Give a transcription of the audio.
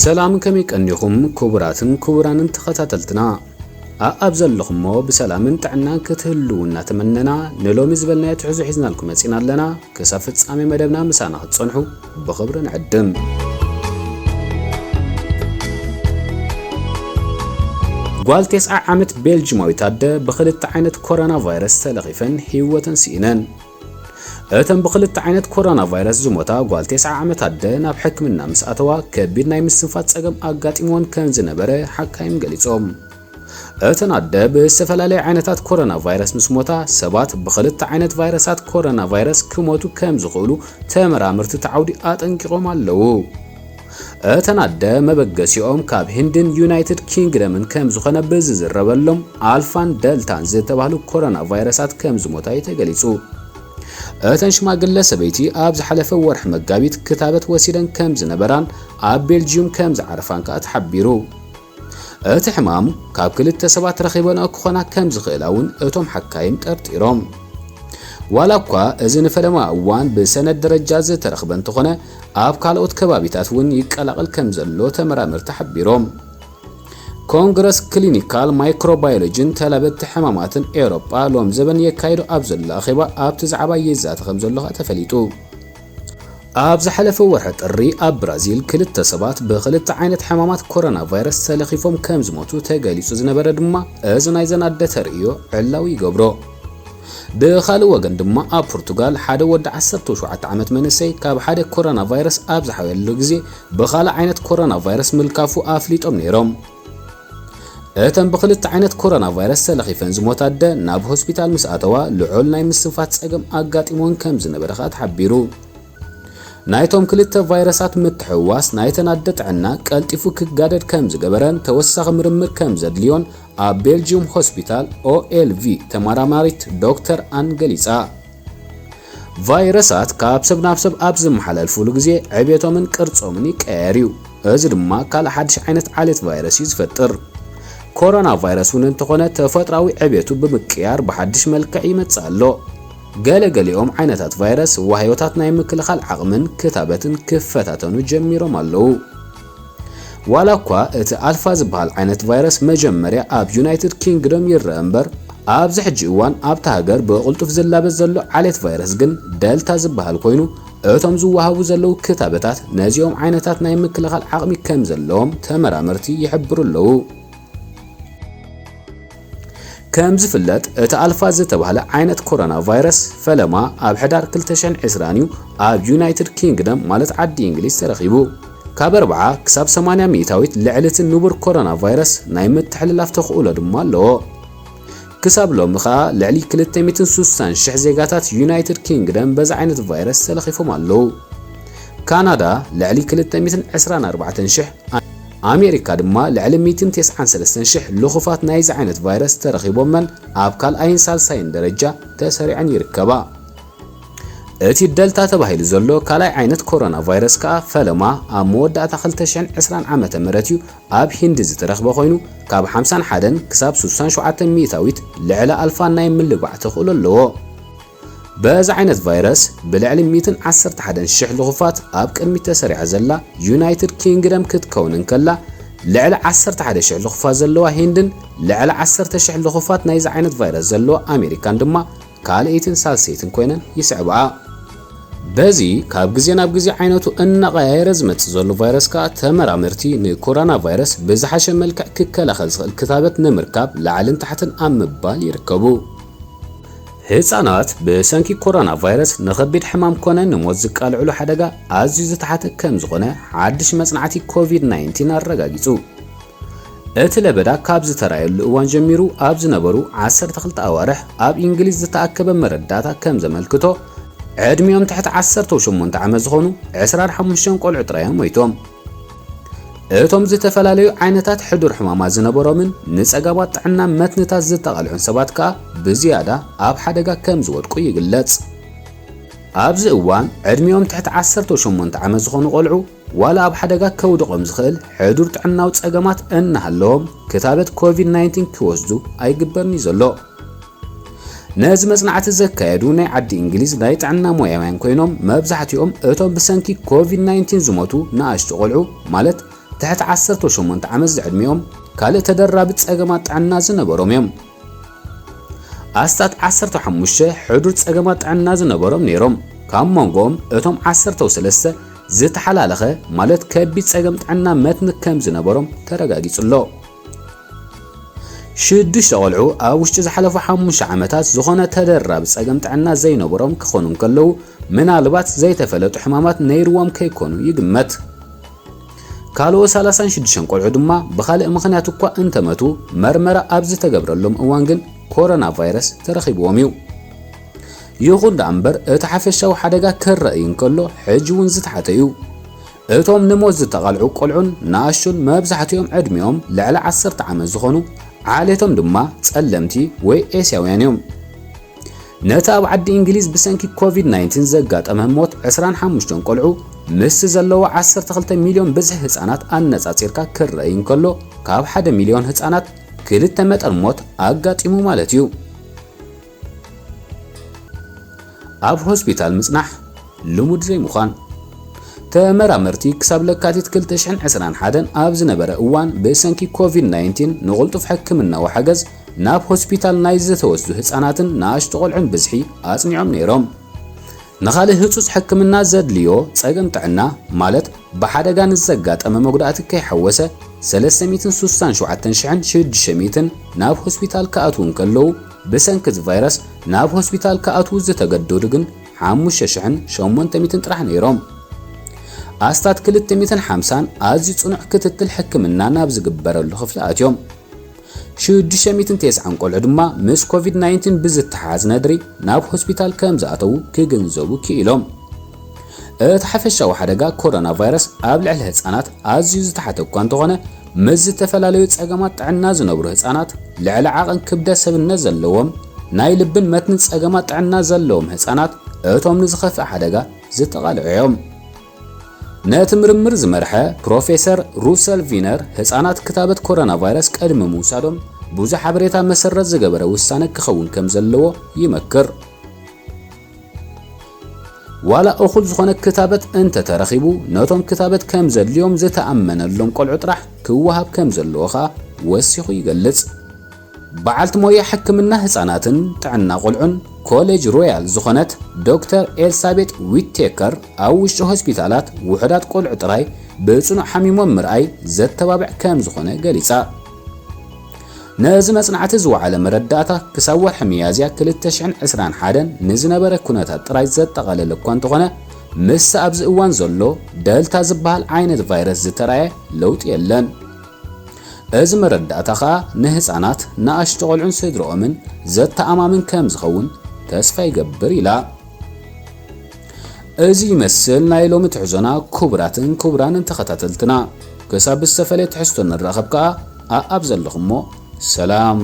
ሰላም፣ ከመይ ቀኒኹም ክቡራትን ክቡራንን ተኸታተልትና? ኣኣብ ዘለኹሞ ብሰላምን ጥዕናን ክትህልዉ እናተመነና፣ ንሎሚ ዝበልናዮ ትሕዞ ሒዝናልኩም መጺና ኣለና። ክሳብ ፍጻሜ መደብና ምሳና ክትጸንሑ ብኽብሪ ንዕድም። ጓል ተስዓ ዓመት ቤልጂማዊት ኣደ ብኽልተ ዓይነት ኮሮና ቫይረስ ተለኺፈን ህይወተን ስኢነን። እተን ብኽልተ ዓይነት ኮሮና ቫይረስ ዝሞታ ጓል ተስዓ ዓመት ኣደ ናብ ሕክምና ምስ ኣተዋ፣ ከቢድ ናይ ምስትንፋስ ጸገም ኣጋጢምወን ከም ዝነበረ ሓካይም ገሊጾም። እተን ኣደ ብዝተፈላለየ ዓይነታት ኮሮና ቫይረስ ምስ ሞታ፣ ሰባት ብኽልተ ዓይነት ቫይረሳት ኮሮና ቫይረስ ክሞቱ ከም ዝኽእሉ ተመራመርቲ እቲ ዓውዲ ኣጠንቂቖም ኣለዉ። እተን ኣደ መበገሲኦም ካብ ህንድን ዩናይትድ ኪንግደምን ከም ዝኾነ ብዝዝረበሎም ኣልፋን ደልታን ዝተባህሉ ኮሮና ቫይረሳት ከም ዝሞታ እዩ ተገሊጹ። እተን ሽማግለ ሰበይቲ ኣብ ዝሓለፈ ወርሒ መጋቢት ክታበት ወሲደን ከም ዝነበራን ኣብ ቤልጂዩም ከም ዝዓረፋን ከኣ ተሓቢሩ። እቲ ሕማም ካብ ክልተ ሰባት ረኺበንኦ ክኾና ከም ዝኽእላ እውን እቶም ሓካይም ጠርጢሮም። ዋላ እኳ እዚ ንፈለማ እዋን ብሰነድ ደረጃ ዝተረኽበ እንተኾነ፣ ኣብ ካልኦት ከባቢታት እውን ይቀላቐል ከም ዘሎ ተመራመርቲ ሓቢሮም። ኮንግረስ ክሊኒካል ማይክሮባዮሎጂን ተላበድቲ ሕማማትን ኤውሮጳ ሎም ዘበን የካይዶ ኣብ ዘሎ ኣኼባ ኣብቲ ዛዕባ ይዛተ ከም ዘሎ ከኣ ተፈሊጡ። ኣብ ዝሓለፈ ወርሒ ጥሪ ኣብ ብራዚል ክልተ ሰባት ብኽልተ ዓይነት ሕማማት ኮሮና ቫይረስ ተለኺፎም ከም ዝሞቱ ተገሊጹ ዝነበረ ድማ፣ እዚ ናይዘን ኣደ ተርእዮ ዕላዊ ይገብሮ። ብኻልእ ወገን ድማ ኣብ ፖርቱጋል ሓደ ወዲ ዓሰርተ ሸውዓተ ዓመት መንእሰይ ካብ ሓደ ኮሮና ቫይረስ ኣብ ዝሓወየሉ ግዜ ብኻልእ ዓይነት ኮሮና ቫይረስ ምልካፉ ኣፍሊጦም ነይሮም። እተን ብኽልተ ዓይነት ኮሮና ቫይረስ ተለኺፈን ዝሞታ ኣደ ናብ ሆስፒታል ምስ ኣተዋ ልዑል ናይ ምስትንፋስ ጸገም ኣጋጢሞን ከም ዝነበረ ከኣ ተሓቢሩ። ናይቶም ክልተ ቫይረሳት ምትሕውዋስ ናይተን ኣደ ጥዕና ቀልጢፉ ክጋደድ ከም ዝገበረን ተወሳኺ ምርምር ከም ዘድልዮን ኣብ ቤልጂዩም ሆስፒታል ኦኤልቪ ተመራማሪት ዶክተር ኣን ገሊጻ። ቫይረሳት ካብ ሰብ ናብ ሰብ ኣብ ዝመሓላልፉሉ ግዜ ዕብየቶምን ቅርጾምን ይቀያየር እዩ። እዚ ድማ ካልእ ሓድሽ ዓይነት ዓሌት ቫይረስ እዩ ዝፈጥር። ኮሮና ቫይረስ እውን እንተኾነ ተፈጥራዊ ዕብየቱ ብምቅያር ብሓድሽ መልክዕ ይመጽእ ኣሎ። ገለ ገሊኦም ዓይነታት ቫይረስ ዋህዮታት ናይ ምክልኻል ዓቕምን ክታበትን ክፈታተኑ ጀሚሮም ኣለዉ። ዋላ እኳ እቲ ኣልፋ ዝበሃል ዓይነት ቫይረስ መጀመርያ ኣብ ዩናይትድ ኪንግዶም ይረአ እምበር፣ ኣብዚ ሕጂ እዋን ኣብታ ሃገር ብቕልጡፍ ዝላበስ ዘሎ ዓሌት ቫይረስ ግን ደልታ ዝበሃል ኮይኑ፣ እቶም ዝወሃቡ ዘለዉ ክታበታት ነዚኦም ዓይነታት ናይ ምክልኻል ዓቕሚ ከም ዘለዎም ተመራመርቲ ይሕብሩ ኣለዉ። ከም ዝፍለጥ፣ እቲ ኣልፋ ዝተባህለ ዓይነት ኮሮና ቫይረስ ፈለማ ኣብ ሕዳር ክልተ ሽሕን ዕስራን እዩ ኣብ ዩናይትድ ኪንግደም፣ ማለት ዓዲ እንግሊዝ፣ ተረኺቡ። ካብ ኣርብዓ ክሳብ ሰማንያ ሚእታዊት ልዕሊ እቲ ንቡር ኮሮና ቫይረስ ናይ ምትሕልላፍ ተኽእሎ ድማ ኣለዎ። ክሳብ ሎሚ ኸኣ ልዕሊ ክልተ ሚእትን ስሳን ሽሕ ዜጋታት ዩናይትድ ኪንግደም በዚ ዓይነት ቫይረስ ተለኺፎም ኣለዉ። ካናዳ ልዕሊ ክልተ ሚእትን ዕስራን ኣርባዕተን ሽሕ፣ ኣሜሪካ ድማ ልዕሊ ሚእትን ተስዓን ሰለስተን ሽሕ ልኹፋት ናይዚ ዓይነት ቫይረስ ተረኺቦመን ኣብ ካልኣይን ሳልሳይን ደረጃ ተሰሪዐን ይርከባ። እቲ ደልታ ተባሂሉ ዘሎ ካልኣይ ዓይነት ኮሮና ቫይረስ ከኣ ፈለማ ኣብ መወዳእታ ክልተ ሽሕን ዕስራን ዓመተ ምህረት እዩ ኣብ ሂንዲ ዝተረኽበ ኮይኑ፣ ካብ ሓምሳን ሓደን ክሳብ ስሳን ሸውዓተን ሚእታዊት ልዕሊ ኣልፋ ናይ ምልባዕ ተኽእሎ ኣለዎ። በዚ ዓይነት ቫይረስ ብልዕሊ ሚእትን ዓሰርተ ሓደን ሽሕ ልኹፋት ኣብ ቅድሚት ተሰሪዓ ዘላ ዩናይትድ ኪንግደም ክትከውን እንከላ፣ ልዕሊ ዓሰርተ ሓደ ሽሕ ልኹፋት ዘለዋ ሂንድን ልዕሊ ዓሰርተ ሽሕ ልኹፋት ናይዚ ዓይነት ቫይረስ ዘለዋ ኣሜሪካን ድማ ካልኣይትን ሳልሰይትን ኮይነን ይስዕብኣ። በዚ ካብ ግዜ ናብ ግዜ ዓይነቱ እናቐያየረ ዝመጽእ ዘሎ ቫይረስ ከኣ ተመራመርቲ ንኮሮና ቫይረስ ብዝሓሸ መልክዕ ክከላኸል ዝኽእል ክታበት ንምርካብ ላዕልን ታሕትን ኣብ ምባል ይርከቡ። ህጻናት ብሰንኪ ኮሮና ቫይረስ ንኸቢድ ሕማም ኮነ ንሞት ዝቃልዕሉ ሓደጋ ኣዝዩ ዝተሓተ ከም ዝኾነ ሓድሽ መጽናዕቲ ኮቪድ ናይንቲን ኣረጋጊጹ። እቲ ለበዳ ካብ ዝተራየሉ እዋን ጀሚሩ ኣብ ዝነበሩ ዓሰርተ ክልተ ኣዋርሕ ኣብ እንግሊዝ ዝተኣከበ መረዳእታ ከም ዘመልክቶ፣ ዕድሚኦም ትሕቲ ዓሰርተ ሸሞንተ ዓመት ዝኾኑ ዕስራን ሓሙሽተን ቆልዑ ጥራይ እዮም ሞይቶም። እቶም ዝተፈላለዩ ዓይነታት ሕዱር ሕማማት ዝነበሮምን ንጸገማት ጥዕና መትንታት ዝተቓልዑን ሰባት ከኣ ብዝያዳ ኣብ ሓደጋ ከም ዝወድቁ ይግለጽ። ኣብዚ እዋን ዕድሚኦም ትሕቲ ዓሰርተ ሸሞንተ ዓመት ዝኾኑ ቆልዑ ዋላ ኣብ ሓደጋ ከውድቖም ዝኽእል ሕዱር ጥዕናዊ ጸገማት እናሃለዎም ክታበት ኮቪድ ናይንቲን ክወስዱ ኣይግበርን እዩ ዘሎ። ነዚ መጽናዕቲ ዘካየዱ ናይ ዓዲ እንግሊዝ ናይ ጥዕና ሞያውያን ኮይኖም፣ መብዛሕትኦም እቶም ብሰንኪ ኮቪድ ናይንቲን ዝሞቱ ንኣሽቱ ቆልዑ፣ ማለት ትሕቲ ዓሰርተ ሸሞንተ ዓመት ዝዕድሚኦም ካልእ ተደራቢ ጸገማት ጥዕና ዝነበሮም እዮም። ኣስታት ዓሰርተ ሓሙሽተ ሕዱር ጸገማት ጥዕና ዝነበሮም ነይሮም። ካብ መንጎኦም እቶም ዓሰርተ ሰለስተ ዝተሓላለኸ ማለት ከቢድ ጸገም ጥዕና መትኒ ከም ዝነበሮም ተረጋጊጹ ኣሎ። ሽዱሽተ ቆልዑ ኣብ ውሽጢ ዝሓለፉ ሓሙሽተ ዓመታት ዝኾነ ተደራቢ ጸገም ጥዕና ዘይነበሮም ክኾኑ እንከለዉ፣ ምናልባት ዘይተፈለጡ ሕማማት ነይርዎም ከይኮኑ ይግመት። ካልኦት ሰላሳን ሽዱሽተን ቆልዑ ድማ ብኻልእ ምኽንያት እኳ እንተመቱ፣ መርመራ ኣብ ዝተገብረሎም እዋን ግን ኮሮና ቫይረስ ተረኺብዎም እዩ። ይኹን ደኣ እምበር፣ እቲ ሓፈሻዊ ሓደጋ ክረኣይ እንከሎ፣ ሕጂ እውን ዝተሓተ እዩ። እቶም ንሞት ዝተቓልዑ ቆልዑን ንኣሽቱን፣ መብዛሕትኦም ዕድሚኦም ልዕሊ ዓሰርተ ዓመት ዝኾኑ፣ ዓሌቶም ድማ ጸለምቲ ወይ ኤስያውያን እዮም። ነቲ ኣብ ዓዲ እንግሊዝ ብሰንኪ ኮቪድ ናይንቲን ዘጋጠመ ሞት ዕስራን ሓሙሽተን ቆልዑ፣ ምስቲ ዘለዎ ዓሰርተ ክልተ ሚልዮን ብዝሒ ህጻናት ኣነጻጺርካ ክረኣይ እንከሎ፣ ካብ ሓደ ሚልዮን ህጻናት ክልተ መጠን ሞት ኣጋጢሙ ማለት እዩ። ኣብ ሆስፒታል ምጽናሕ ልሙድ ዘይምዃን። ተመራመርቲ ክሳብ ለካቲት ክልተ ሽሕን ዕስራን ሓደን ኣብ ዝነበረ እዋን ብሰንኪ ኮቪድ ናይንቲን ንቕልጡፍ ሕክምናዊ ሓገዝ ናብ ሆስፒታል ናይ ዝተወስዱ ህጻናትን ንኣሽቱ ቆልዑን ብዝሒ ኣጽኒዖም ነይሮም። ንኻልእ ህጹጽ ሕክምና ዘድልዮ ጸገም ጥዕና፣ ማለት ብሓደጋ ንዘጋጠመ መጉዳእቲ ከይሓወሰ፣ ሰለስተ ሚእትን ስሳን ሸውዓተን ሽሕን ሽዱሽተ ሚእትን ናብ ሆስፒታል ክኣትዉ እንከለዉ፣ ብሰንኪ እዚ ቫይረስ ናብ ሆስፒታል ክኣትዉ ዝተገደዱ ግን ሓሙሽተ ሽሕን ሸሞንተ ሚእትን ጥራሕ ነይሮም። ኣስታት ክልተ ሚእትን ሓምሳን ኣዝዩ ጽኑዕ ክትትል ሕክምና ናብ ዝግበረሉ ክፍሊ ኣትዮም። ሽዱሽተ ሚእትን ተስዓን ቆልዑ ድማ ምስ ኮቪድ ናይንቲን ብዝተሓሓዝ ነድሪ ናብ ሆስፒታል ከም ዝኣተዉ ክግንዘቡ ክኢሎም። እቲ ሓፈሻዊ ሓደጋ ኮሮና ቫይረስ ኣብ ልዕሊ ህጻናት ኣዝዩ ዝተሓተ እኳ እንተኾነ፣ ምስ ዝተፈላለዩ ጸገማት ጥዕና ዝነብሩ ህጻናት፣ ልዕሊ ዓቐን ክብደት ሰብነት ዘለዎም፣ ናይ ልብን መትንን ጸገማት ጥዕና ዘለዎም ህጻናት፣ እቶም ንዝኸፍእ ሓደጋ ዝተቓልዑ እዮም። ነቲ ምርምር ዝመርሐ ፕሮፌሰር ሩሰል ቪነር፣ ህጻናት ክታበት ኮሮና ቫይረስ ቅድሚ ምውሳዶም ብዙሕ ሓበሬታ መሰረት ዝገበረ ውሳነ ክኸውን ከም ዘለዎ ይመክር። ዋላ እኹል ዝኾነ ክታበት እንተተረኺቡ፣ ነቶም ክታበት ከም ዘድልዮም ዝተኣመነሎም ቆልዑ ጥራሕ ክወሃብ ከም ዘለዎ ኸኣ ወሲኹ ይገልጽ። በዓልቲ ሞያ ሕክምና ህጻናትን ጥዕና ቆልዑን ኮሌጅ ሮያል ዝኾነት ዶክተር ኤልሳቤጥ ዊቴከር፣ ኣብ ውሽጢ ሆስፒታላት ውሑዳት ቆልዑ ጥራይ ብጽኑዕ ሓሚሞም ምርኣይ ዘተባብዕ ከም ዝኾነ ገሊጻ። ነዚ መጽናዕቲ ዝወዓለ መረዳእታ ክሳብ ወርሒ ሚያዝያ ክልተ ሽሕን ዕስራን ሓደን ንዝነበረ ኩነታት ጥራይ ዘጠቓለለ እኳ እንተኾነ፣ ምስ ኣብዚ እዋን ዘሎ ደልታ ዝበሃል ዓይነት ቫይረስ ዝተራእየ ለውጢ የለን። እዚ መረዳእታ ኸኣ ንህጻናት፣ ንኣሽቱ ቆልዑን ስድርኦምን ዘተኣማምን ከም ዝኸውን ተስፋ ይገብር ኢላ። እዚ ይመስል ናይ ሎሚ ትሕዞና። ክቡራትን ክቡራንን ተኸታተልትና፣ ክሳብ ዝተፈለየ ትሕዝቶ ንራኸብ ከኣ ኣኣብ ዘለኹሞ ሰላም።